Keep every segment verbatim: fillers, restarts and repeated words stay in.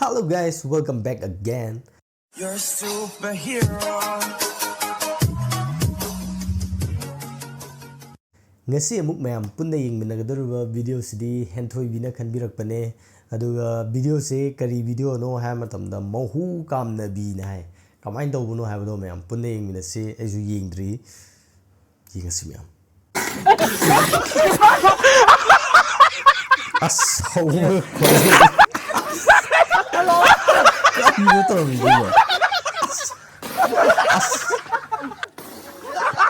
Hello guys, welcome back again. You're a superhero. ꯉꯁꯤ ꯑꯃꯨꯛ ꯃꯌꯥꯝ ꯄꯨꯟꯅ ꯌꯦꯡꯃꯤꯟꯅꯒꯗꯧꯔꯤꯕ ꯚꯤꯗꯤꯑꯣꯁꯤꯗꯤ ꯍꯦꯟꯊꯣꯏꯕꯤꯅ ꯈꯟꯕꯤꯔꯛꯄꯅꯦ꯫ ꯑꯗꯨꯒ ꯚꯤꯗꯤꯑꯣꯁꯦ ꯀꯔꯤ ꯚꯤꯗꯤꯑꯣꯅꯣ ꯍꯥꯏꯕ ꯃꯇꯝꯗ ꯃꯍꯨ ꯀꯥꯝꯅꯕꯤꯅ ꯍꯥꯏ꯫ ꯀꯃꯥꯏꯅ ꯇꯧꯕꯅꯣ ꯍꯥꯏꯕꯗꯣ ꯃꯌꯥꯝ ꯄꯨꯟꯅ ꯌꯦꯡꯃꯤꯟꯅꯁꯤ꯫ ꯑꯩꯁꯨ ꯌꯦꯡꯗ꯭ꯔꯤ, ꯌꯦꯡꯉꯁꯤ ꯃꯌꯥꯝ꯫ ꯑꯁ, ꯍꯧꯕ ꯈꯣꯟꯖꯦꯜ꯫ ꯀꯔꯤꯅꯣ ꯇꯧꯔꯝꯃꯤꯗꯨꯕꯣ? ꯑꯁ꯫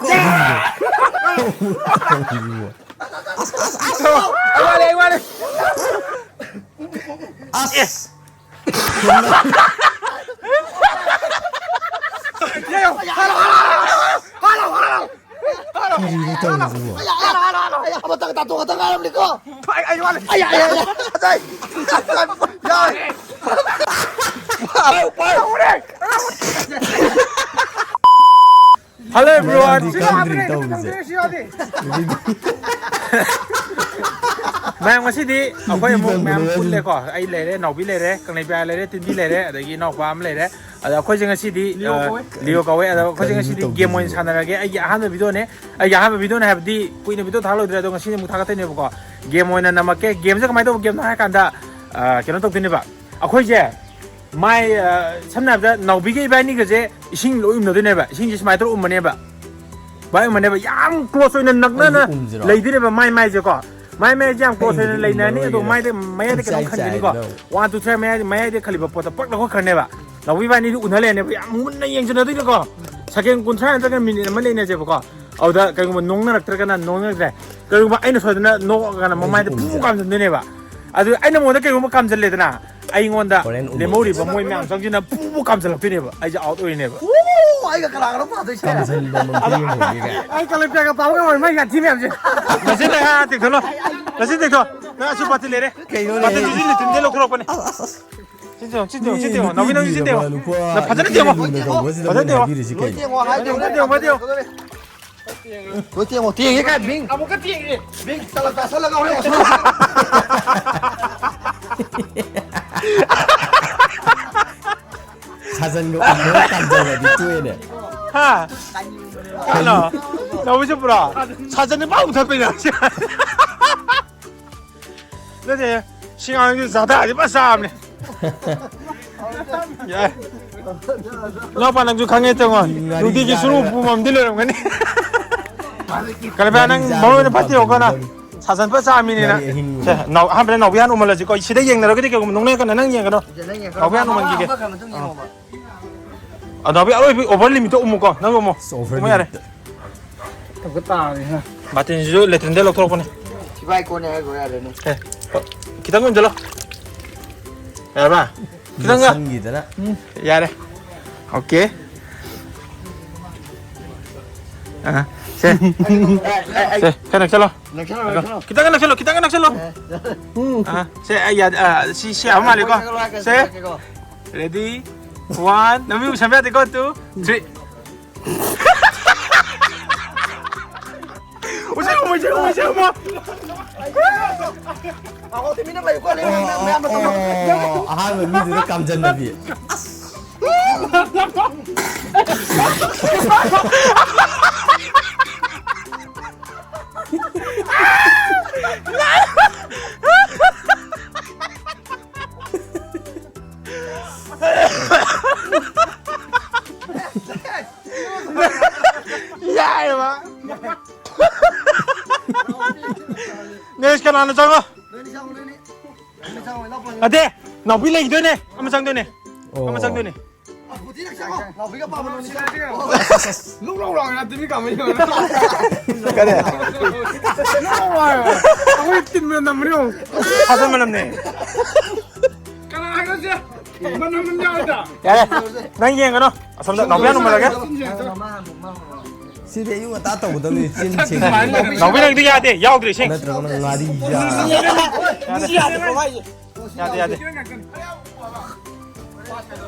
ꯀꯔꯤꯅꯣ? ꯍꯧꯕ ꯈꯣꯟꯖꯦꯜ꯫ ꯑꯁ, ꯑꯁ, ꯑꯁ꯫ ꯑꯩ ꯋꯥꯠꯂꯦ, ꯑꯩ ꯋꯥꯠꯂꯦ꯫ ꯑꯁ꯫ ꯀꯔꯤꯅꯣ ꯇꯧꯔꯤꯁꯤꯕꯣ? ꯑꯃꯇꯪ ꯇꯥꯊꯣꯛ ꯈꯛꯇ ꯉꯥꯏꯔꯕꯅꯤꯀꯣ꯫ ꯑꯩ, ꯑꯩ ꯋꯥꯠꯂꯤ꯫ ꯑꯩ, ꯑꯩ, ꯑꯩ, ꯑꯩ꯫ ꯌꯥꯔꯦ꯫ Hello, everyone. ꯃꯌꯥꯝꯗꯤ ꯈꯪꯗ꯭ꯔꯤ ꯇꯧꯔꯤꯁꯦ꯫ ꯃꯌꯥꯝ, ꯉꯁꯤꯗꯤ ꯑꯩꯈꯣꯏ ꯅꯨꯄꯤ ꯑꯃꯨꯛ ꯃꯌꯥꯝ ꯐꯪꯕꯅꯦ ꯄꯨꯜꯂꯦꯀꯣ꯫ ꯑꯩ ꯂꯩꯔꯦ, ꯅꯥꯎꯕꯤ ꯂꯩꯔꯦ, ꯀꯪꯂꯩꯄꯥ ꯂꯩꯔꯦ, ꯇꯤꯟꯕꯤ ꯂꯩꯔꯦ, ꯑꯗꯒꯤ ꯏꯅꯥꯎꯄꯥ ꯑꯃ ꯂꯩꯔꯦ꯫ ꯑꯗꯣ ꯑꯩꯈꯣꯏꯁꯦ ꯉꯁꯤꯗꯤ, ꯂꯤꯌꯣ ꯑ, ꯀꯧꯋꯦ꯫ ꯂꯤꯌꯣ ꯀꯧꯋꯦ꯫ ꯑꯗꯣ ꯑꯩꯈꯣꯏꯁꯦ ꯀꯔꯤꯅꯣ ꯉꯁꯤꯗꯤ ꯇꯧꯗꯣꯏꯁꯤꯕꯣ? Game ꯑꯣꯏꯅ ꯁꯥꯟꯅꯔꯒꯦ꯫ ꯑꯩꯒꯤ ꯑꯍꯥꯟꯕ ꯚꯤꯗꯤꯑꯣꯅꯦ꯫ ꯑꯩꯒꯤ ꯑꯍꯥꯟꯕ ꯚꯤꯗꯤꯑꯣꯅꯦ ꯍꯥꯏꯕꯗꯤ ꯀꯨꯏꯅ ꯚꯤꯗꯤꯑꯣ ꯊꯥꯒꯠꯂꯣꯏꯗ꯭ꯔꯦ꯫ ꯑꯗꯣ ꯉꯁꯤꯗꯤ ꯑꯃꯨꯛ ꯊꯥꯒꯠꯇꯣꯏꯅꯦꯕꯀꯣ꯫ Game ꯑꯣꯏꯅ ꯅꯝꯃꯛꯀꯦ꯫ Gameꯁꯦ ꯀꯃꯥꯏꯅ ꯇꯧꯕ gameꯅꯣ ꯍꯥꯏ ꯀꯥꯟꯗ, ꯑ, ꯀꯩꯅꯣ ꯇꯧꯗꯣꯏꯅꯦꯕ꯫ ꯑꯩꯈꯣꯏꯁꯦ ꯃꯥꯏ, ꯑ, ꯁꯝꯅ ꯍꯥꯏꯔꯕꯗ ꯅꯥꯎꯕꯤꯒ ꯏꯕꯥꯅꯤꯒꯁꯦ ꯏꯁꯤꯡ ꯂꯣꯏ ꯎꯝꯅꯗꯣꯏꯅꯦꯕ꯫ ꯏꯁꯤꯡꯁꯦ ꯁꯨꯃꯥꯏꯅ ꯇꯧꯔ ꯎꯝꯃꯅꯦꯕ꯫ ꯚꯥꯏ ꯎꯝꯃꯅꯦꯕ꯫ ꯌꯥꯝ close ꯑꯣꯏꯅ ꯅꯛꯅꯅ ꯑꯩꯁꯨ ꯎꯝꯁꯤꯔꯣ? ꯂꯩꯗꯣꯏꯅꯦꯕ ꯃꯥꯏ ꯃꯥꯏꯁꯦꯀꯣ꯫ ꯃꯥꯏ ꯃꯥꯏꯁꯦ ꯌꯥꯝ close ꯑꯣꯏꯅ ꯀꯩꯅꯣ ꯂꯩꯅꯔꯅꯤ꯫ ꯎꯝꯃꯔꯣꯏꯒꯦ? ꯑꯗꯣ ꯃꯥꯏꯗ, ꯃꯌꯥꯏꯗ ꯈꯤꯇꯪ ꯏꯆꯥꯏ ꯈꯟꯈꯤꯅꯤꯀꯣ꯫ ꯆꯥꯏꯗꯅ꯫ One, two, three ꯃꯌꯥꯏꯗ, ꯃꯌꯥꯏꯗ ꯈꯜꯂꯤꯕ ꯄꯣꯠꯇꯣ ꯄꯛ ꯂꯧꯈꯠꯈ꯭ꯔꯅꯦꯕ꯫ ꯅꯥꯎꯕꯤ ꯏꯕꯥꯅꯤꯗꯤ ꯎꯅ ꯂꯩꯔꯅꯦꯕ꯫ ꯌꯥꯝ ꯃꯨꯟꯅ ꯌꯦꯡꯖꯅꯗꯣꯏꯅꯤꯀꯣ꯫ Second ꯀꯨꯟꯊ꯭ꯔꯥ ꯅꯠꯇ꯭ꯔꯒ minute ꯑꯃ ꯂꯩꯅꯁꯦꯕꯀꯣ꯫ ꯑꯗꯨꯗ ꯀꯩꯒꯨꯝꯕ ꯅꯣꯡꯅꯔꯛꯇ꯭ꯔꯒꯅ ꯅꯣꯡꯅꯔꯛꯇ꯭ꯔꯦ꯫ ꯀꯩꯒꯨꯝꯕ ꯑꯩꯅ ꯁꯣꯏꯗꯅ ꯅꯣꯛꯑꯒꯅ ꯑꯩꯁꯨ ꯃꯃꯥꯏꯗ ꯐꯨ ꯎꯝꯁꯤꯔꯣ? ꯀꯥꯝꯁꯤꯟꯗꯣꯏꯅꯦꯕ꯫ ꯑꯗꯨ ꯑꯩꯅ ꯃꯉꯣꯟꯗ ꯀꯩꯒꯨꯝꯕ ꯀꯥꯝꯁꯤꯜꯂꯦꯗꯅ, ꯑꯩꯉꯣꯟꯗ ꯍꯣꯔꯦꯟ ꯎꯝꯃꯣ꯫ ꯂꯦꯝꯍꯧꯔꯤꯕ ꯃꯣꯏ ꯃꯌꯥꯝ ꯆꯪꯁꯤꯅ ꯄꯨ ꯄꯨ ꯀꯥꯝꯁꯤꯜꯂꯛꯇꯣꯏꯅꯦꯕ꯫ ꯑꯩꯁꯦ out ꯑꯣꯏꯔꯤꯅꯦꯕ꯫ ꯑꯣ, ꯑꯩꯒ ꯀꯅꯥꯒꯅꯣ ꯄꯥꯗꯣꯏꯁꯦ? ꯀꯥꯝꯁꯤꯟꯕ ꯃꯛꯇ ꯌꯦꯡꯍꯧꯒꯦ ꯀꯥꯏ꯫ ꯑꯩ ꯀꯂꯝꯕꯤꯌꯥꯒ ꯄꯥꯕꯒ ꯑꯣꯏꯔ ꯃꯥꯏ ꯌꯥꯊꯤ ꯃꯌꯥꯝꯁꯦ꯫ ꯅꯆꯤꯟ ꯅꯌꯥ ꯇꯦꯛꯊꯣꯛꯂꯣ꯫ ꯅꯆꯤꯟ ꯇꯦꯛꯊꯣꯛ꯫ ꯅꯪ ꯑꯁꯨ ꯄꯥꯇꯤ ꯂꯩꯔꯦ꯫ ꯀꯩꯅꯣꯅꯦ? ꯄꯥꯇꯤ ꯅꯆꯤꯟ ꯂꯩꯇ꯭ꯔꯤꯗꯤ ꯂꯧꯊꯣꯔꯛꯄꯅꯦ꯫ ꯑꯁ, ꯑꯁ, ꯑꯁ꯫ ꯆꯤꯟ ꯇꯦꯛꯊꯣꯛ, ꯆꯤꯟ ꯇꯦꯛꯊꯣꯛ, ꯃꯤ ꯆꯤꯟ ꯇꯦꯛꯊꯣꯛ꯫ ꯅꯨꯄꯤ ꯅꯪ ꯐꯖꯅ ꯊꯤꯔꯕ ꯇꯦꯛꯊꯣꯛ꯫ ꯅꯨꯄꯥ ꯅꯪ ꯐꯖꯅ ꯅꯨꯄꯤ ꯇꯦꯛꯊꯣꯛ꯫ ꯂꯨꯅ ꯇꯧꯕꯁꯤꯗ ꯐꯖꯅ ꯅꯪ ꯇꯦꯛꯊꯣꯛ꯫ ꯍꯥꯏꯕꯤꯔꯤꯁꯤ ꯀꯩꯅꯣ? ꯐꯖꯅ ꯇꯦꯛꯊꯣꯛ, ꯐꯖꯅ ꯇꯦꯛꯊꯣꯛ꯫ ꯂꯣꯏ ꯇꯦꯡꯉꯣ, ꯍꯥꯏꯗꯣꯛꯑꯦ꯫ ꯕꯤꯡ, ꯇꯦꯡꯉꯣ, ꯇꯦꯡꯉꯣ꯫ ꯑꯃꯨꯛꯀ ꯇꯦꯡꯉꯦ꯫ ꯕꯤꯡ, ꯇꯂꯞ ꯆꯥꯁꯜꯂꯒ ꯍꯣꯔꯦꯟ ꯋꯥꯁꯔꯨꯝ꯫ ꯁꯥꯖꯟꯒ ꯎꯝꯃꯒ ꯀꯥꯝꯖꯜꯂꯗꯤ ꯇꯣꯛꯑꯦꯅꯦ꯫ ꯍꯥ? ꯀꯩꯅꯣ? ꯂꯧꯕ ꯆꯠꯄ꯭ꯔꯣ? ꯁꯥꯖꯟꯅ ꯄꯥꯎ ꯊꯠꯄꯩꯅ꯫ ꯅꯠꯇꯦ, ꯁꯤ ꯑꯉꯥꯡꯁꯤ ꯆꯥꯊꯔꯗꯤ ꯐꯖ ꯆꯥꯕꯅꯦ꯫ ꯌꯥꯏ꯫ ꯏꯅꯥꯎꯄꯥ, ꯅꯪꯁꯨ ꯈꯪꯉꯦ ꯆꯪꯉꯣ꯫ ꯉꯥꯔꯤ ꯅꯨꯡꯇꯤꯒꯤ ꯆꯥꯔꯒ꯫ ꯁꯨꯔꯨ ꯄꯨꯝ ꯑꯃꯗꯤ ꯂꯣꯏꯔꯝꯒꯅꯤ꯫ ꯀꯂꯕꯤꯌꯥ, ꯅꯪ ꯉꯥꯔꯤ ꯃꯔꯨ ꯑꯣꯏꯅ ꯆꯥꯕ ꯐꯠꯇꯦꯕꯀꯣ ꯅꯪ꯫ ꯄꯥꯝꯖꯕ꯫ ꯁꯥꯖꯟ ꯐꯖ ꯆꯥꯃꯤꯅꯤꯅ꯫ ꯉꯥꯔꯤ ꯑꯍꯤꯡꯕ꯫ ꯁꯦ, ꯅꯥꯎ-, ꯑꯍꯥꯟꯕꯗ ꯅꯥꯎꯕꯤꯌꯥꯟ ꯎꯃꯜꯂꯁꯤꯀꯣ꯫ ꯁꯤꯗ ꯌꯦꯡꯅꯔꯒꯗꯤ ꯀꯩꯒꯨꯝꯕ ꯅꯣꯡꯅ ꯀꯟꯅ ꯅꯪ ꯌꯦꯡꯒꯅꯣ꯫ ꯁꯤꯗ ꯅꯪ ꯌꯦꯡꯉꯣ꯫ ꯅꯥꯎꯕꯤꯌꯥꯟ ꯎꯃꯜꯒꯤꯒꯦ꯫ ꯑꯃꯈꯛ ꯃꯇꯨꯡ ꯑꯥ꯫ ꯌꯦꯡꯉꯣꯕ꯫ ꯑ, ꯅꯥꯎꯕꯤ, ꯑꯔꯣꯏꯕ over limit ꯇꯣ ꯎꯝꯃꯨꯀꯣ꯫ ꯅꯪ ꯎꯝꯃꯣ꯫ ꯑꯁ, over ꯎꯝꯃꯣ ꯌꯥꯔꯦ꯫ limit ꯇ꯫ ꯇꯧꯒꯦ ꯇꯥꯔꯦ, ꯍꯥ꯫ ꯕꯥꯇꯤꯟꯁꯤꯁꯨ latrine ꯗ ꯂꯧꯊꯣꯔꯛꯄꯅꯦ꯫ ꯊꯤꯕꯥꯏ ꯀꯣꯟꯅꯦ ꯍꯥꯏꯈ꯭ꯔꯣ ꯌꯥꯔꯦꯅꯦ꯫ ꯑꯦ, ꯈꯤꯇꯪ ꯎꯝꯁꯤꯜꯂꯣ꯫ ꯌꯥꯔꯕ? ꯈꯤꯇꯪꯒ꯫ ꯌꯣꯠꯁꯟꯈꯤꯗꯅ꯫ ꯎꯝ, ꯌꯥꯔꯦ꯫ Okay꯫ ꯑ, ꯁꯦ꯫ ꯑꯦ, ꯑꯦ, ꯑꯦ꯫ ꯁꯦ, ꯈꯔ ꯅꯛꯁꯜꯂꯣ꯫ ꯅꯛꯁꯜꯂꯣ, ꯅꯛꯁꯜꯂꯣ꯫ ꯈꯤꯇꯪꯒ ꯅꯛꯁꯜꯂꯣ, ꯈꯤꯇꯪꯒ ꯅꯛꯁꯜꯂꯣ꯫ ꯑꯦ꯫ ꯑ, ꯁꯦ, ꯑꯩ ꯌꯥꯗ-, ꯑ, ꯁꯤ, ꯁꯤ ꯌꯥꯕ ꯃꯥꯜꯂꯦꯀꯣ꯫ ꯁꯦ꯫ ꯁꯦ꯫ Ready? One. ꯅꯃꯤꯠ ꯎꯁꯟꯕ ꯌꯥꯗꯦꯀꯣ꯫ Two, three. ꯎꯁꯟꯕ, ꯎꯁꯟꯕ, ꯎꯁꯟꯕ꯫ ꯑꯣ, ꯑꯣ, ꯑꯍꯥꯟꯕ ꯃꯤꯗꯨꯅ ꯀꯥꯝꯖꯟꯅꯕꯤ꯫ ꯌꯥꯏꯌꯦꯕ꯫ Next ꯀꯅꯥꯅꯣ ꯆꯪꯉꯣ? ꯅꯠꯇꯦ, ꯅꯥꯎꯕꯤ ꯂꯩꯈꯤꯗꯣꯏꯅꯦ꯫ ꯑꯃ ꯆꯪꯗꯣꯏꯅꯦ꯫ ꯑꯣ꯫ ꯑꯃ ꯆꯪꯗꯣꯏꯅꯦ꯫ ꯂꯨꯛ ꯂꯧ ꯂꯥꯎꯅ ꯑꯗꯨꯃꯤ ꯀꯥꯃꯩ꯫ ꯀꯔꯤ? ꯂꯨꯛ ꯂꯧ ꯂꯥꯎꯅ꯫ ꯑꯩꯈꯣꯏ ꯇꯤꯟ ꯃꯅꯝ ꯅꯝꯕꯅꯦ ꯌꯦꯡꯉꯨ꯫ ꯐꯖ ꯃꯅꯝꯅꯦ꯫ ꯀꯅꯥ ꯍꯥꯏꯅꯣ ꯁꯦ? ꯃꯅꯝ ꯅꯝ ꯌꯥꯎꯔꯤꯗ꯫ ꯌꯥꯔꯦ꯫ ꯅꯪ ꯌꯦꯡꯒꯅꯣ꯫ ꯑꯁꯣꯝꯗ ꯅꯥꯎꯕꯤꯌꯥꯟ ꯎꯃꯜꯂꯒꯦ꯫ ꯁꯤꯗꯤ ꯑꯌꯨꯛ ꯉꯟꯇꯥ ꯇꯧꯒꯗꯕꯅꯤ, ꯆꯤꯟ ꯁꯦꯡꯗꯣꯛꯄ꯫ ꯅꯥꯎꯕꯤ ꯅꯪꯗꯤ ꯌꯥꯗꯦ, ꯌꯥꯎꯗ꯭ꯔꯦ ꯏꯁꯤꯡ꯫ ꯅꯠꯇ꯭ꯔꯒꯅ ꯉꯥꯔꯤ ꯌꯥ-, ꯌꯥꯗꯦ꯫ ꯌꯥꯗꯦ, ꯌꯥꯗꯦ꯫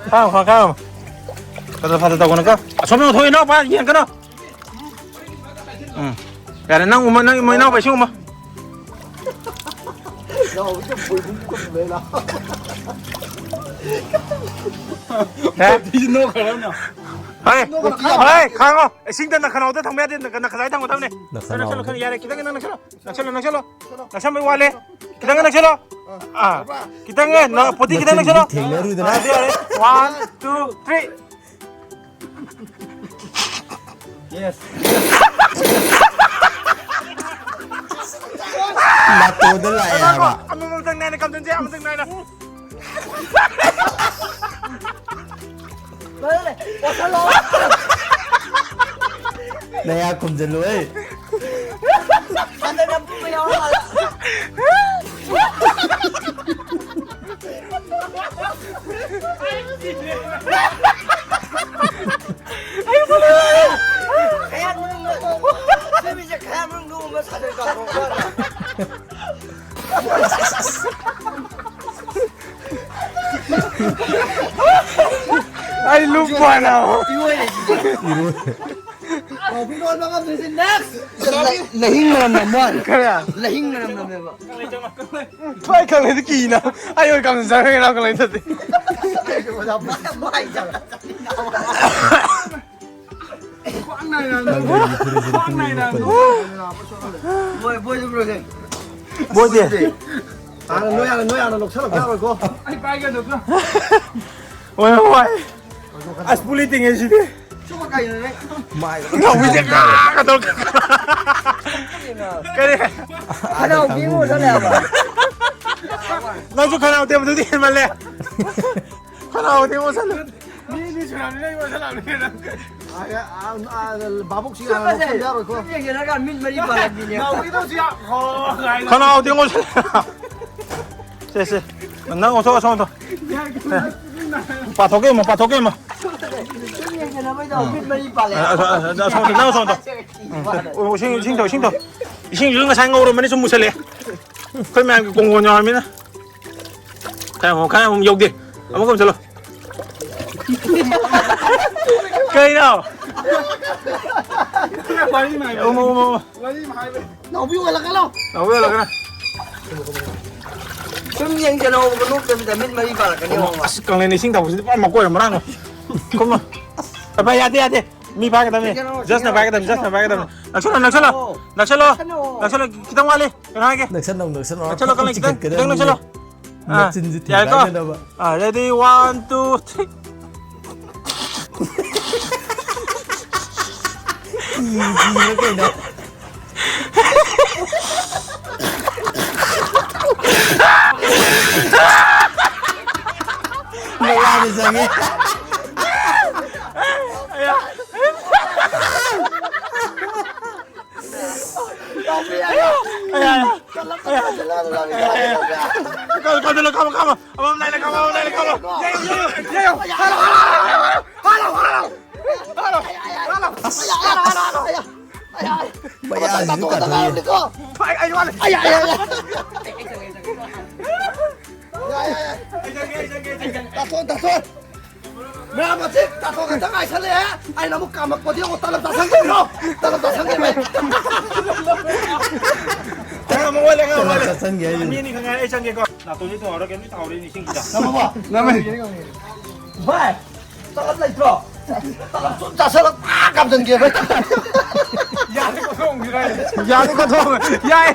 ꯈꯥꯝꯃꯣ, ꯈꯥꯝꯃꯣ, ꯈꯥꯝꯃꯣ꯫ ꯐꯖ, ꯐꯖ ꯇꯧꯒꯅꯨꯀꯣ꯫ ꯑꯁꯣꯝꯗ ꯊꯣꯛꯏ, ꯏꯅꯥꯎꯄꯥ, ꯌꯦꯡꯒꯅꯨ꯫ ꯎꯝ꯫ ꯌꯥꯔꯦ, ꯅꯪ ꯎꯃ-, ꯅꯪ ꯏꯃꯣ ꯏꯅꯥꯎꯄꯥ ꯏꯁꯤꯡ ꯎꯃ꯫ ꯍꯦ? ꯍꯣꯏ, ꯍꯣꯏ, ꯈꯥꯡꯉꯣ꯫ ꯏꯁꯤꯡꯗ ꯅꯈꯅꯥꯎꯗ ꯊꯝꯕ ꯌꯥꯗꯦ, ꯅꯈ-, ꯅꯈꯖꯥꯏ ꯊꯝꯒꯗꯕꯅꯦ꯫ ꯅꯈꯅꯥꯎ꯫ ꯅꯛꯁꯜꯂꯣ, ꯈꯔ ꯌꯥꯔꯦ, ꯈꯤꯇꯪ ꯅꯪ ꯅꯛꯁꯜꯂꯣ꯫ ꯅꯛꯁꯜꯂꯣ, ꯅꯛꯁꯜꯂꯣ꯫ ꯅꯛꯁꯟꯕꯩ ꯋꯥꯠꯂꯦ꯫ ꯈꯤꯇꯪ ꯅꯛꯁꯜꯂꯣ꯫ ꯑꯥ, ꯈꯤꯇꯪ, ꯅ-, ꯄꯣꯇꯤ ꯈꯤꯇꯪ ꯅꯛꯁꯜꯂꯣ꯫ ꯊꯦꯡꯅꯔꯨꯗꯅ꯫ ꯑꯥ, ꯑꯗꯨ ꯌꯥꯔꯦ꯫ One, two, three꯫ Yes꯫ ꯅꯥꯇꯣꯟꯗ ꯂꯥꯛꯑꯦ ꯍꯥꯏꯕ꯫ ꯑꯃꯃꯝꯇꯪ ꯅꯥꯏꯅ ꯀꯝꯖꯟꯁꯦ, ꯑꯃꯇꯪ ꯅꯥꯏꯅ꯫ ꯂꯣꯏꯔꯦ, ꯂꯣꯏꯔꯦ꯫ ꯅꯌꯥ ꯈꯨꯝꯖꯤꯜꯂꯨꯍꯦ꯫ ꯍꯟꯗꯛ ꯅꯝꯐꯨꯗ ꯌꯥꯎꯔ ꯃꯥꯜꯂꯦ꯫ ꯈꯌꯥꯠ ꯃꯅꯨꯡꯗ, ꯁꯤꯃꯤꯁꯦ ꯈꯌꯥꯠ ꯃꯅꯨꯡꯗ ꯎꯕ ꯁꯥꯖꯟ ꯀꯥꯞꯊꯣꯛꯄ꯫ ꯑꯩ ꯂꯨꯞꯄꯅ꯫ ꯏꯔꯣꯏ ꯂꯩꯁꯤꯗꯤ꯫ ꯏꯔꯣꯏ꯫ ꯀꯣꯐꯤ ꯂꯣꯟꯕ ꯉꯝꯗ꯭ꯔꯤꯁꯦ next꯫ ꯂꯩ-, ꯂꯩꯍꯤꯡ ꯃꯅꯝ ꯅꯝꯕ ꯋꯥꯅꯤ꯫ ꯀꯔꯤ? ꯂꯩꯍꯤꯡ ꯃꯅꯝ ꯅꯝꯃꯦꯕ꯫ ꯊꯣꯏ ꯈꯪꯉꯩꯗꯤ ꯀꯤꯅ꯫ ꯑꯩ ꯑꯣꯏ ꯀꯝ ꯆꯪꯉꯒꯦ ꯅꯪ ꯈꯪꯉꯩꯗꯗꯤ꯫ ꯃꯥꯏ ꯆꯥꯕ꯫ ꯈ꯭ꯋꯥꯡ ꯅꯥꯏꯅ ꯅꯝꯃꯨ꯫ ꯈ꯭ꯋꯥꯡ ꯅꯥꯏꯅ ꯅꯝꯃꯨ꯫ ꯕꯣꯏ, ꯕꯣꯏꯁꯨ ꯄꯨꯔꯛꯀꯦ꯫ ꯕꯣꯏꯗꯤ? ꯍꯥꯟꯅ ꯅꯣꯏ ꯍꯥꯟꯅ, ꯅꯣꯏ ꯍꯥꯟꯅ ꯂꯧꯁꯜꯂꯛꯄ ꯌꯥꯔꯣꯏꯀꯣ꯫ ꯑꯩ ꯄꯥꯏꯒꯦ ꯑꯗꯨꯝ꯫ ꯍꯣꯏ, ꯍꯣꯏ꯫ ꯑꯁ, ꯄꯨꯂꯤ ꯇꯤꯡꯉꯦ ꯁꯤꯗꯤ꯫ ꯆꯨꯝꯃ ꯀꯩꯅꯣꯅꯦ꯫ ꯃꯥꯏ ꯅꯥꯎꯕꯤꯁꯦ ꯀꯥ ꯀꯥ ꯇꯧꯔꯒ꯫ ꯀꯔꯤ? ꯈꯅꯥꯎ ꯇꯦꯡꯉꯣ ꯆꯠꯂꯦ ꯍꯥꯏꯕ꯫ ꯅꯪꯁꯨ ꯈꯅꯥꯎ ꯇꯦꯡꯕꯗꯨꯗꯤ ꯍꯦꯟꯃꯜꯂꯦ꯫ ꯈꯅꯥꯎ ꯇꯦꯡꯉꯣ ꯆꯠꯂꯦ꯫ ꯃꯤ ꯑꯅꯤ ꯁꯨꯔꯝꯅꯤꯅ ꯑꯩꯉꯣꯟꯗ ꯂꯥꯛꯂꯦꯅ꯫ ꯑꯥ, ꯑꯥ, ꯑꯥ, ꯚꯥꯕꯨꯛꯁꯤ ꯍꯥꯟꯅ ꯁꯨꯝꯕꯁꯦ ꯂꯧꯁꯟꯕ ꯌꯥꯔꯣꯏꯀꯣ꯫ ꯁꯨꯝ ꯌꯦꯡꯁꯤꯜꯂꯒ ꯃꯤꯠ ꯃꯔꯤ ꯄꯥꯜꯂꯛꯄꯤꯅꯦ꯫ ꯅꯥꯎꯕꯤꯗꯧꯁꯤ ꯌꯥ-, ꯍꯣ, ꯀꯥꯏꯅ꯫ ꯈꯅꯥꯎ ꯇꯦꯡꯉꯣ ꯆꯠꯂꯦ꯫ ꯁꯦ, ꯁꯦ꯫ ꯅꯪ ꯑꯣꯟꯊꯣꯛ, ꯑꯁꯣꯝ ꯑꯣꯟꯊꯣꯛ꯫ ꯁꯦ꯫ ꯄꯥꯊꯣꯛꯀꯦ ꯑꯃ, ꯄꯥꯊꯣꯛꯀꯦ ꯑꯃ꯫ ꯁꯨꯝ ꯌꯦꯡꯁꯤꯜꯂꯕꯩꯗꯣ ꯃꯤꯠ ꯃꯔꯤ ꯄꯥꯜꯂꯦ꯫ ꯑ, ꯑ, ꯑ, ꯑꯁꯣꯝ, ꯅꯪ ꯑꯁꯣꯝ ꯑꯣꯟꯊꯣꯛ꯫ ꯎꯝ꯫ ꯑꯣ, ꯏꯁꯤꯡ, ꯏꯁꯤꯡ ꯊꯛꯑꯣ, ꯏꯁꯤꯡ ꯊꯛꯑꯣ꯫ ꯏꯁꯤꯡꯁꯤꯁꯨ ꯉꯁꯥꯏ ꯉꯧꯔꯝꯕꯅꯤ, ꯁꯨꯝ ꯃꯨꯁꯜꯂꯛꯑꯦ꯫ ꯑꯩꯈꯣꯏ ꯃꯌꯥꯝꯒꯤ ꯀꯣꯡꯒꯣꯟ ꯌꯧꯔꯝꯃꯤꯅ꯫ ꯈꯔ ꯑꯃꯨꯛ, ꯈꯔ ꯑꯃꯨꯛ ꯌꯧꯗꯦ꯫ ꯑꯃꯨꯛ ꯀꯨꯝꯁꯤꯜꯂꯣ꯫ ꯀꯩꯅꯣ? ꯎꯃ, ꯎꯃ, ꯎꯃ꯫ ꯅꯥꯎꯕꯤ ꯑꯣꯜꯂꯛꯀꯅꯣ꯫ ꯅꯥꯎꯕꯤ ꯑꯣꯜꯂꯛꯀꯅꯣ꯫ ꯁꯨꯝ ꯌꯦꯡꯁꯤꯜꯍꯧꯕ ꯅꯣꯛꯇꯕꯤꯗ ꯃꯤꯠ ꯃꯔꯤ ꯄꯥꯜꯂꯛꯀꯅꯤ, ꯌꯦꯡꯉꯣ꯫ ꯑꯁ, ꯀꯪꯂꯦꯟ ꯏꯁꯤꯡ ꯊꯛꯄꯁꯤꯗꯤ ꯄꯨꯔꯥ ꯃꯀꯣꯏ ꯑꯃ ꯃꯔꯥꯡ ꯑꯣꯏ꯫ ꯀꯨꯝꯃꯣ꯫ ꯚꯥꯏ, ꯌꯥꯗꯦ, ꯌꯥꯗꯦ꯫ ꯃꯤ ꯐꯥꯒꯗꯕꯅꯤ꯫ ꯆꯦꯛꯁꯤꯜꯂꯣ, ꯖꯁꯅ ꯆꯦꯛꯁꯤꯜꯂꯣ, ꯐꯥꯒꯗꯕꯅꯤ, ꯖꯁꯅ ꯆꯦꯛꯁꯤꯜꯂꯣ꯫ ꯐꯥꯒꯗꯕꯅꯤ꯫ ꯅꯛꯁꯜꯂꯣ, ꯅꯛꯁꯜꯂꯣ꯫ ꯅꯛꯁꯜꯂꯣ꯫ ꯅꯛꯁꯜꯂꯣ꯫ ꯅꯛꯁꯜꯂꯣ꯫ ꯈꯤꯇꯪ ꯋꯥꯠꯂꯤ꯫ ꯀꯩꯅꯣ ꯍꯥꯏꯒꯦ꯫ ꯅꯛꯁꯜꯂꯣ, ꯅꯛꯁꯜꯂꯣ꯫ ꯅꯛꯁꯜꯂꯣ, ꯀꯪꯂꯦꯟ, ꯈꯤꯇꯪ, ꯈꯤꯇꯪ ꯆꯤꯡꯈꯠꯀꯗꯕꯅꯤ꯫ ꯅꯛꯁꯜꯂꯣ꯫ ꯑꯥ, ꯃꯆꯤꯟꯁꯤ ꯌꯥꯔꯦꯀꯣ? ꯊꯤꯡꯒꯥꯏꯗꯅꯕ꯫ ꯑꯥ, ready, one, two, three꯫ ꯀꯤꯕ꯭ꯔꯥ ꯀꯩꯅꯣ? ꯃꯌꯥꯗ ꯆꯪꯉꯦ꯫ ꯀꯥꯎ-, ꯀꯥꯎꯗꯅ ꯈꯥꯝꯃꯣ, ꯈꯥꯝꯃꯣ꯫ ꯑꯃꯃꯝ ꯂꯩꯔꯦ, ꯈꯥꯝꯃꯣ, ꯑꯃꯃꯝ ꯂꯩꯔꯦ, ꯈꯥꯝꯃꯣ꯫ ꯌꯥꯏꯌꯣ, ꯌꯥꯏꯌꯣ, ꯌꯥꯏꯌꯣ, ꯌꯥꯏꯌꯣ꯫ ꯍꯥꯜꯂꯣ, ꯍꯥꯜꯂꯣ, ꯍꯥꯜꯂꯣ, ꯍꯥꯜꯂꯣ꯫ ꯍꯥꯜꯂꯣ, ꯍꯥꯜꯂꯣ, ꯍꯥꯜꯂꯣ꯫ ꯑꯁ, ꯍꯥꯜꯂꯣ, ꯍꯥꯜꯂꯣ, ꯍꯥꯜꯂꯣ꯫ ꯃꯌꯥꯗꯁꯨ ꯀꯥꯊꯣꯛꯑꯦ꯫ ꯑꯩ, ꯑꯩ ꯋꯥꯠꯂꯤ꯫ ꯑꯩ, ꯑꯩ, ꯑꯩ, ꯑꯩ꯫ ꯌꯥꯏ, ꯌꯥꯏ, ꯌꯥꯏ꯫ ꯇꯥꯊꯣꯛ, ꯇꯥꯊꯣꯛ꯫ ꯃꯌꯥꯝ ꯑꯁꯤ ꯇꯥꯊꯣꯛ ꯈꯛꯇ ꯉꯥꯏꯁꯜꯂꯛꯑꯦ꯫ ꯑꯩꯅ ꯑꯃꯨꯛ ꯀꯥꯝꯃꯛꯄꯗꯤ ꯑꯃꯨꯛ ꯇꯂꯞ ꯆꯥꯁꯟꯈꯤꯕ꯭ꯔꯣ? ꯇꯂꯞ ꯆꯥꯁꯟꯈꯤꯕ꯭ꯔꯣ? ꯑꯉꯥꯡ ꯑꯃ ꯑꯣꯜꯂꯦ, ꯑꯉꯥꯡ ꯑꯃ ꯑꯣꯜꯂꯦ꯫ ꯆꯥꯁꯟꯒꯦ ꯍꯥꯏꯁꯤꯅꯤ꯫ ꯃꯤ ꯑꯅꯤ ꯈꯛ ꯉꯥꯏꯔꯦ, ꯑꯩ ꯆꯪꯒꯦꯀꯣ꯫ ꯅꯥꯇꯣꯟꯁꯤ ꯊꯣꯡꯍꯧꯔꯒꯦ, ꯂꯣꯏ ꯇꯥꯍꯧꯔꯦꯅꯦ ꯏꯁꯤꯡꯁꯤꯗ꯫ ꯉꯝꯃꯕꯣ? ꯉꯝꯃꯦ꯫ ꯚꯥꯏ, ꯇꯂꯞ ꯂꯩꯇ꯭ꯔꯣ? ꯇꯂꯞ ꯁꯨꯝ ꯆꯥꯁꯜꯂ ꯄꯥꯛ ꯀꯥꯝꯖꯟꯒꯦ ꯚꯥꯏ꯫ ꯌꯥꯗꯦ, ꯀꯣꯊꯣꯡꯁꯤꯔ ꯍꯥꯏꯁꯦ? ꯌꯥꯗꯦ, ꯀꯣꯊꯣꯡ꯫ ꯌꯥꯏ꯫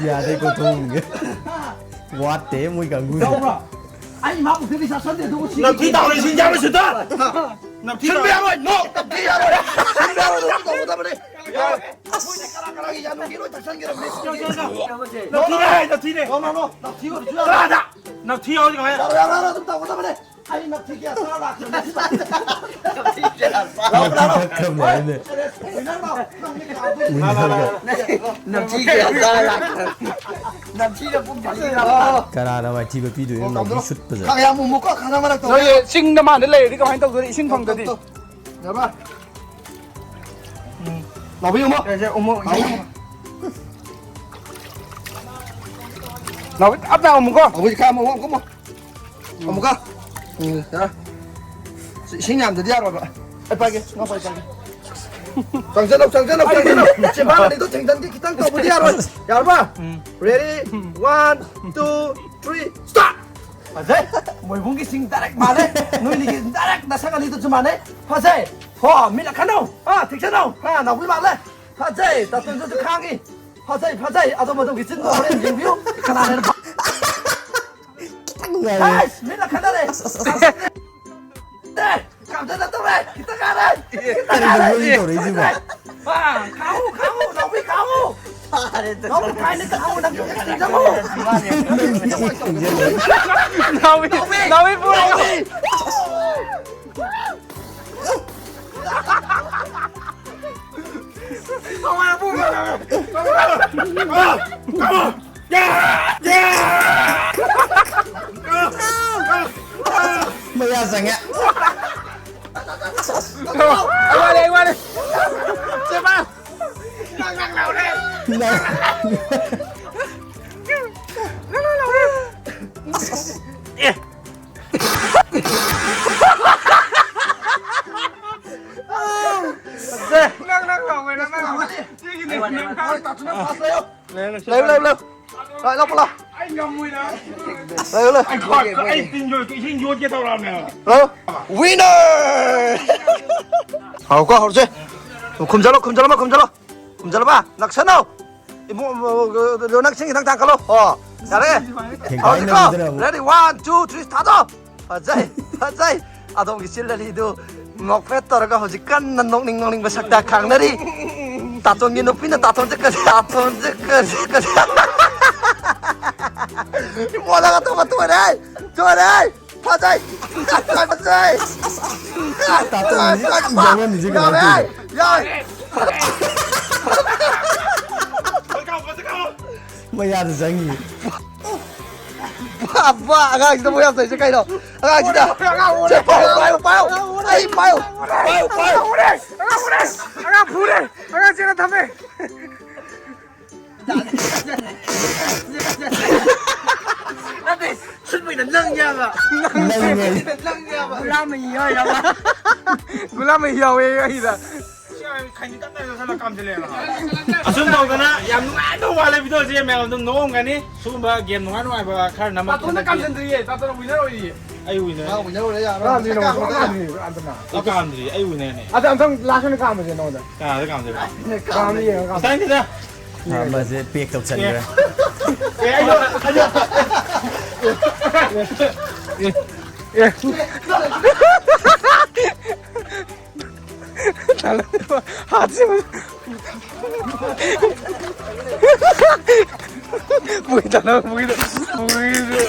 ꯌꯥꯗꯦ, ꯀꯣꯊꯣꯡꯒꯦ꯫ ꯋꯥꯠꯇꯦ, ꯃꯣꯏ ꯀꯥꯡꯕꯨꯁꯦ꯫ ꯌꯥꯎꯕ꯭ꯔꯣ? ꯑꯩ ꯏꯃꯥ ꯄꯨꯈ꯭ꯔꯤꯗ ꯆꯥꯁꯟꯗꯦ, ꯑꯗꯨꯒ ꯁꯤ ꯅꯝꯊꯤ ꯇꯥꯍꯧꯔꯦ, ꯏꯁꯤꯡ ꯆꯥꯕ ꯁꯨꯠꯇ꯫ ꯅꯝꯊꯤ ꯁꯤꯟꯕ ꯇꯥꯍꯧꯔꯦ꯫ ꯌꯥꯔꯣꯏ, ꯅꯣ, ꯅꯝꯊꯤ ꯌꯥꯔꯣꯏ꯫ ꯁꯤꯟꯕ ꯌꯥꯔꯣꯏ, ꯑꯗꯨꯝ ꯇꯧꯒꯗꯕꯅꯤ꯫ ꯌꯥꯔꯣꯏ꯫ ꯑꯁ, ꯃꯣꯏꯅ ꯀꯅꯥ ꯀꯅꯥꯒꯤ ꯌꯥꯅꯨꯡꯒꯤ ꯂꯣꯏ ꯊꯛꯆꯟꯈ꯭ꯔꯕꯅꯤ꯫ ꯅꯝꯊꯤꯅꯦ, ꯅꯝꯊꯤꯅꯦ꯫ ꯅꯣ, ꯅꯣ, ꯅꯣ, ꯅꯝꯊꯤ ꯑꯣꯏꯔꯁꯨ ꯌꯥꯔꯣꯏ꯫ ꯀꯅꯥꯗ? ꯅꯝꯊꯤ ꯌꯥꯎꯔꯤ ꯀꯃꯥꯏꯅ? ꯌꯥꯔꯣꯏ, ꯌꯥꯔꯣꯏ, ꯌꯥꯔꯣꯏ, ꯑꯗꯨꯝ ꯇꯧꯒꯗꯕꯅꯤ꯫ ꯑꯩ ꯅꯝꯊꯤ ꯀꯌꯥ ꯆꯥ ꯂꯥꯛꯇ꯭ꯔꯕꯅꯤ꯫ ꯅꯝꯊꯤ ꯊꯛꯈ꯭ꯔꯕꯅꯦ ꯍꯥꯏꯅꯦ꯫ ꯍꯣꯏ, ꯅꯪ ꯂꯥꯛꯑꯣ, ꯅꯪ ꯃꯤꯠ ꯇꯥꯕꯗꯣ ꯌꯦꯡꯉꯣ꯫ ꯅꯝꯊꯤ ꯀꯌꯥ ꯆꯥ ꯂꯥꯛꯇ꯭ꯔꯕꯅꯤ꯫ ꯅꯝꯊꯤꯅ ꯄꯨꯛ ꯊꯜꯂꯤ꯫ ꯀꯅꯥꯅ ꯃꯥꯏꯊꯤꯕ ꯄꯤꯗꯣꯏꯅꯣ? ꯅꯝꯊꯤ ꯁꯨꯠꯄꯁꯦ꯫ ꯈꯥꯡ ꯌꯥꯝ ꯃꯨꯝꯃꯨꯀꯣ, ꯈꯥꯡ ꯌꯥꯝ ꯃꯔꯛꯇ꯫ ꯅꯣꯏ ꯆꯤꯡꯗ ꯃꯥꯟꯗ ꯂꯩꯔꯗꯤ ꯀꯃꯥꯏꯅ ꯇꯧꯗꯣꯏꯅꯣ? ꯏꯁꯤꯡ ꯐꯪꯗꯗꯤ꯫ ꯇꯧ, ꯇꯧ, ꯇꯧ꯫ ꯌꯥꯔꯕ? ꯎꯝ꯫ ꯂꯥꯎꯕꯤꯌꯨ, ꯑꯃꯨꯛ꯫ ꯁꯦ, ꯁꯦ, ꯑꯃꯨꯛ꯫ ꯂꯥꯎꯕꯤꯌꯨ꯫ ꯂꯥꯎꯕꯤꯌꯨ, ꯇꯞ ꯇꯞꯅ ꯑꯃꯨꯛꯀꯣ꯫ ꯑꯃꯨꯛ ꯈꯥ, ꯑꯃꯨꯛ, ꯑꯃꯨꯛ, ꯑꯃꯨꯛ꯫ ꯑꯃꯨꯛꯀ꯫ ꯎꯝ, ꯌꯥꯔꯦ꯫ ꯁꯤ ꯏꯁꯤꯡ ꯌꯥꯝꯗꯗꯤ ꯌꯥꯔꯣꯏꯕ꯫ ꯑꯩ ꯄꯥꯏꯒꯦ, ꯏꯅꯥꯎꯄꯥ, ꯑꯩ ꯄꯥꯏꯒꯦ꯫ ꯆꯪꯁꯤꯜꯂꯣ, ꯆꯪꯁꯤꯜꯂꯣ, ꯆꯪꯁꯤꯜꯂꯣ꯫ ꯆꯤꯝꯕꯥꯜ ꯑꯅꯤꯗꯣ ꯊꯦꯡꯖꯤꯟꯒꯦ ꯈꯤꯇꯪ ꯇꯧꯕꯗꯤ ꯌꯥꯔꯣꯏ꯫ ꯌꯥꯔꯕ? ꯎꯝ꯫ Ready? One, two, three, start! ꯐꯖꯩ꯫ ꯃꯣꯏꯕꯨꯡꯒꯤ ꯆꯤꯡ direct ꯃꯥꯜꯂꯦ꯫ ꯅꯣꯏꯅꯤꯒꯤ direct ꯅꯁꯛ ꯑꯅꯤꯗꯨꯁꯨ ꯃꯥꯟꯅꯩ꯫ ꯐꯖꯩ꯫ ꯍꯣ, ꯃꯤꯠ ꯑꯈꯟꯅꯧ꯫ ꯑꯥ, ꯊꯦꯡꯖꯤꯜꯂꯣ꯫ ꯑꯥ, ꯅꯥꯎꯕꯤ ꯃꯥꯜꯂꯦ꯫ ꯐꯖꯩ꯫ ꯇꯥꯇꯣꯟꯗꯨꯁꯨ ꯈꯥꯡꯉꯤ꯫ ꯐꯖꯩ, ꯐꯖꯩ꯫ ꯑꯗꯣ ꯃꯇꯨꯡꯒꯤ ꯆꯤꯟꯗꯣ ꯍꯣꯔꯦꯟ ꯌꯦꯡꯕꯤꯌꯨ꯫ ꯀꯅꯥꯅ ꯍꯦꯟꯅ ꯐ-, ꯈꯤꯇꯪ ꯉꯥꯏꯔꯦ꯫ ꯑꯁ, ꯑꯁ, ꯑꯁ꯫ ꯃꯤꯠ ꯑꯈꯟꯅꯔꯦ꯫ ꯑꯦ! ꯀꯥꯞꯊꯠꯅ ꯇꯧꯔꯦ! ꯈꯤꯇꯪ ꯉꯥꯏꯔꯦ! ꯈꯤꯇꯪ ꯀꯔꯤꯅꯣ ꯉꯥꯏꯔꯦ! ꯃꯣꯏꯅ ꯇꯧꯔꯛꯏꯁꯤꯕꯣ? ꯈꯤꯇꯪ ꯉꯥꯏꯔꯦ! ꯃꯥ, ꯈꯥꯛꯎ, ꯈꯥꯛꯎ, ꯅꯥꯎꯕꯤ, ꯈꯥꯛꯎ! ꯐꯔꯦ, ꯅꯥꯎꯕꯤ, ꯀꯥꯏꯅ ꯈꯥꯛꯎ, ꯅꯪꯁꯨ ꯈꯤꯇꯪ ꯆꯪꯉꯛꯑꯣ! ꯅꯥꯎꯕꯤ, ꯅꯥꯎꯕꯤ, ꯅꯥꯎꯕꯤ ꯄꯨꯔꯛꯑꯣ! ꯅꯥꯎꯕꯤ! ꯃꯌꯥ ꯆꯪꯉꯦ꯫ ꯑꯩ ꯋꯥꯔꯦ, ꯑꯩ ꯋꯥꯔꯦ꯫ ꯆꯦꯕꯥ! ꯅꯪ, ꯅꯪ ꯂꯥꯎꯔꯦ꯫ ꯅꯪ꯫ ꯑꯁ, ꯑꯁ꯫ ꯑꯦ꯫ ꯅꯪ, ꯅꯪ ꯂꯥꯎꯋꯦ, ꯅꯪ, ꯅꯪ ꯂꯥꯎꯋꯦ꯫ ꯁꯤꯒꯤꯅꯦ, ꯅꯪ꯫ ꯂꯩꯌꯨ, ꯂꯩꯌꯨ, ꯂꯩꯌꯨ꯫ ꯂꯥꯛ, ꯂꯥꯛ, ꯂꯥꯛ꯫ ꯑꯩ ꯉꯝꯃꯣꯏꯗ꯫ ꯂꯩꯌꯨ, ꯂꯩꯌꯨ꯫ ꯑꯩ ꯈ꯭ꯋꯥꯡ, ꯑꯩ ꯇꯤꯟ ꯌꯣꯠꯀꯦ, ꯏꯁꯤꯡ ꯌꯣꯠꯀꯦ ꯇꯧꯔꯛꯑꯕꯅꯦꯕ꯫ ꯍꯜꯂꯣ꯫ Winner! ꯍꯧꯀꯣ, ꯍꯧꯔꯁꯦ꯫ ꯈꯨꯝꯖꯜꯂꯣ, ꯈꯨꯝꯖꯜꯂꯣ, ꯈꯨꯝꯖꯜꯂꯣ꯫ ꯈꯨꯝꯖꯜꯂꯣ, ꯅꯛꯁꯟꯅꯧ꯫ ꯏꯕꯨꯡ, ꯅꯛꯁꯤꯡ ꯈꯤꯇꯪ ꯊꯥꯡꯀꯠꯂꯣ꯫ ꯑꯣ, ꯌꯥꯔꯦ꯫ ꯊꯦꯡꯒꯥꯏꯅꯕꯤꯗꯅ ꯍꯧꯖꯤꯛꯀꯣ꯫ ꯑꯃꯨꯛ꯫ Ready, one, two, three, ꯊꯥꯗꯣ꯫ ꯐꯖꯩ, ꯐꯖꯩ꯫ ꯑꯗꯣꯝꯒꯤ ꯆꯤꯜ ꯑꯅꯤꯗꯨ ꯅꯣꯛꯐꯦꯠ ꯇꯧꯔꯒ ꯍꯧꯖꯤꯛ ꯀꯟꯅ ꯅꯣꯛꯅꯤꯡ ꯅꯣꯛꯅꯤꯡꯕ ꯁꯛꯇ ꯈꯥꯡꯅꯔꯤ꯫ ꯇꯥꯇꯣꯟꯒꯤ ꯅꯨꯄꯤꯅ ꯇꯥꯇꯣꯟꯁꯦ ꯀꯔꯤ, ꯇꯥꯇꯣꯟꯁꯦ ꯀꯔꯤ, ꯀꯔꯤ꯫ ꯏꯃꯣꯠꯂꯒ ꯑꯇꯣꯞꯄ ꯇꯣꯏꯔꯦ, ꯇꯣꯏꯔꯦ꯫ ꯐꯖꯩ! ꯐꯖꯩ! ꯇꯥꯇꯣꯟꯁꯦ ꯌꯥꯝ ꯌꯥꯎꯔꯝꯃꯤꯁꯦ ꯀꯃꯥꯏꯅ ꯌꯥꯎꯔꯦ! ꯇꯧꯔꯤꯅꯣ? ꯌꯥꯎꯔꯦ! ꯃꯌꯥꯗ ꯆꯪꯉꯤ꯫ ꯕꯥ, ꯕꯥ, ꯑꯉꯥꯡꯁꯤꯗ ꯃꯣꯏ ꯌꯥꯝ ꯇꯧꯔꯤꯁꯦ ꯀꯩꯅꯣ? ꯑꯉꯥꯡꯁꯤꯗ! ꯑꯉꯥꯡ ꯎꯔꯦ! ꯁꯦ, ꯄꯥꯏꯌꯨ, ꯄꯥꯏꯌꯨ, ꯄꯥꯏꯌꯨ! ꯑꯩ ꯄꯥꯏꯌꯨ! ꯄꯥꯏꯌꯨ, ꯄꯥꯏꯌꯨ! ꯑꯉꯥꯡ ꯎꯔꯦ! ꯑꯉꯥꯡ ꯎꯔꯦ! ꯑꯉꯥꯡ ꯐꯨꯔꯦ! ꯑꯉꯥꯡ ꯆꯦꯟꯅ ꯊꯝꯃꯦ! ꯅꯠꯇꯦ, ꯁꯤꯟꯕꯩꯗ ꯅꯪ ꯌꯥꯕ꯫ ꯅꯪꯅꯦ꯫ ꯅꯪ ꯌꯥꯕ꯫ ꯒꯨꯂꯥꯝ ꯃꯍꯤ ꯌꯥꯎꯔꯕ? ꯒꯨꯂꯥꯝ ꯃꯍꯤ ꯌꯥꯎꯋꯦ ꯑꯩꯗ꯫ ꯑꯁꯨꯝ ꯇꯧꯗꯅ ꯌꯥꯝ ꯅꯨꯡꯉꯥꯏꯗꯧ ꯋꯥꯠꯂꯦ꯫ ꯚꯤꯗꯤꯑꯣꯁꯦ ꯃꯌꯥꯝ ꯑꯗꯨꯝ ꯅꯣꯛꯑꯝꯒꯅꯤ꯫ ꯁꯤꯒꯨꯝꯕ ꯒꯦꯝ ꯅꯨꯡꯉꯥꯏ ꯅꯨꯡꯉꯥꯏꯕ ꯈꯔ ꯅꯝꯃꯛꯀꯦ ꯇꯥꯇꯣꯟꯅ ꯍꯟꯗꯛꯇꯤ꯫ ꯀꯥꯝꯖꯟꯗ꯭ꯔꯤꯌꯦ, ꯇꯥꯇꯣꯟꯅ ꯋꯤꯅꯔ ꯑꯣꯏꯔꯤꯌꯦ꯫ ꯑꯩ ꯋꯤꯅꯔ꯫ ꯃꯥ ꯋꯤꯅꯔ ꯑꯣꯏꯔꯦ, ꯌꯥꯔꯣꯏ꯫ ꯀꯥꯝꯗ꯭ꯔꯤ, ꯅꯪ ꯀꯥꯝꯃꯣ, ꯀꯥꯝꯃꯣ꯫ ꯀꯥꯝꯗ꯭ꯔꯤ꯫ ꯑꯩ ꯀꯥꯝꯗ꯭ꯔꯤ, ꯑꯩ ꯋꯤꯅꯔꯅꯦ꯫ ꯑꯗ ꯑꯝꯇꯪ ꯂꯥꯁ ꯑꯣꯏꯅ ꯀꯥꯝꯃꯁꯦ ꯅꯉꯣꯟꯗ꯫ ꯀꯅꯥꯗ ꯀꯥꯝꯗꯣꯏꯕ? ꯀꯥꯝꯗ ꯌꯦꯡꯉꯒ ꯀꯥꯝꯃꯣ꯫ ꯇꯥꯅꯤꯡꯗꯦꯗ꯫ ꯑꯃꯁꯦ ꯄꯦꯛ ꯇꯧꯁꯟꯈ꯭ꯔꯦ꯫ ꯑꯦ, ꯑꯩ ꯋꯤꯅꯔ꯫ ꯑꯦ, ꯑꯦ꯫ ꯍꯥꯠꯁꯤ꯫ ꯄꯨꯈ꯭ꯔꯤ ꯇꯥꯟꯅꯕ, ꯄꯨꯈ꯭ꯔꯤꯗ, ꯄꯨꯈ꯭ꯔꯤꯗ꯫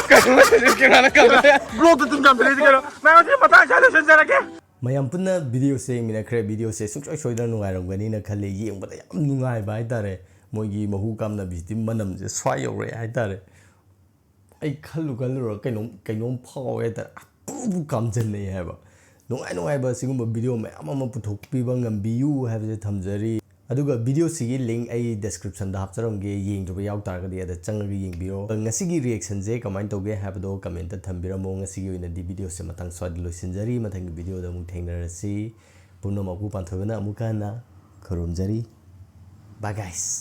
ꯀꯩꯅꯣ, ꯀꯅꯥꯅ ꯀꯥꯝꯃꯦ? ꯕ꯭ꯂꯣꯛꯇ ꯑꯗꯨꯝ ꯀꯥꯝꯊꯠꯂꯛꯏꯗꯤ ꯀꯩꯅꯣ? ꯃꯌꯥꯝꯁꯦ ꯃꯇꯥꯡ ꯆꯥꯗ ꯂꯣꯏꯁꯤꯟꯖꯔꯒꯦ꯫ ꯃꯌꯥꯝ ꯄꯨꯟꯅ ꯚꯤꯗꯤꯑꯣꯁꯦ ꯌꯦꯡꯃꯤꯟꯅꯈ꯭ꯔꯦ꯫ ꯚꯤꯗꯤꯑꯣꯁꯦ ꯁꯨꯡꯁꯣꯏ ꯁꯣꯏꯗꯅ ꯅꯨꯡꯉꯥꯏꯔꯝꯒꯅꯤꯅ ꯈꯜꯂꯤ꯫ ꯌꯦꯡꯕꯗ ꯌꯥꯝ ꯅꯨꯡꯉꯥꯏꯕ ꯍꯥꯏꯇꯥꯔꯦ꯫ ꯃꯣꯏꯒꯤ ꯃꯍꯨ ꯀꯥꯝꯅꯕꯤꯁꯤꯗꯤ ꯃꯅꯝꯁꯦ ꯁ꯭ꯋꯥꯏ ꯌꯧꯔꯛꯑꯦ ꯍꯥꯏꯇꯥꯔꯦ꯫ ꯑꯩ ꯈꯜꯂꯨ ꯈꯜꯂꯨꯔ ꯀꯩꯅꯣꯝ, ꯀꯩꯅꯣꯝ ꯐꯥꯎꯋꯦ ꯍꯥꯏꯇꯥꯔꯦ꯫ ꯑꯄꯨꯕꯨ ꯀꯥꯝꯖꯟꯅꯩ ꯍꯥꯏꯕ꯫ ꯅꯨꯡꯉꯥꯏ ꯅꯨꯡꯉꯥꯏꯕ ꯁꯤꯒꯨꯝꯕ ꯚꯤꯗꯤꯑꯣ ꯃꯌꯥꯝ ꯑꯃ ꯄꯨꯊꯣꯛꯄꯤꯕ ꯉꯝꯕꯤꯌꯨ ꯍꯥꯏꯕꯁꯦ ꯊꯝꯖꯔꯤ꯫ ꯑꯗꯨꯒ ꯚꯤꯗꯤꯑꯣꯁꯤꯒꯤ ꯂꯤꯡ ꯑꯩ ꯗꯦꯁꯀ꯭ꯔꯤꯞꯁꯟꯗ ꯍꯥꯞꯆꯔꯝꯒꯦ, ꯌꯦꯡꯗ꯭ꯔꯤꯕ ꯌꯥꯎ ꯇꯥꯔꯒꯗꯤ ꯑꯗ ꯆꯪꯉꯒ ꯌꯦꯡꯕꯤꯌꯣ꯫ ꯉꯁꯤꯒꯤ ꯔꯤꯌꯦꯛꯁꯟꯁꯦ ꯀꯃꯥꯏꯅ ꯇꯧꯒꯦ ꯍꯥꯏꯕꯗꯣ ꯀꯃꯦꯟꯇ ꯊꯝꯕꯤꯔꯝꯃꯣ꯫ ꯉꯁꯤꯒꯤ ꯑꯣꯏꯅꯗꯤ ꯚꯤꯗꯤꯑꯣꯁꯦ ꯃꯇꯥꯡ ꯁ꯭ꯋꯥꯏꯗ ꯂꯣꯏꯁꯤꯟꯖꯔꯤ꯫ ꯃꯊꯪꯒꯤ ꯚꯤꯗꯤꯑꯣꯗ ꯑꯃꯨꯛ ꯊꯦꯡꯅꯔꯁꯤ꯫ ꯄꯨꯝꯅꯃꯛꯄꯨ ꯄꯥꯟꯊꯣꯏꯕꯅ ꯑꯃꯨꯛꯀ ꯍꯟꯅ ꯈꯨꯔꯨꯝꯖꯔꯤ꯫ Bye guys꯫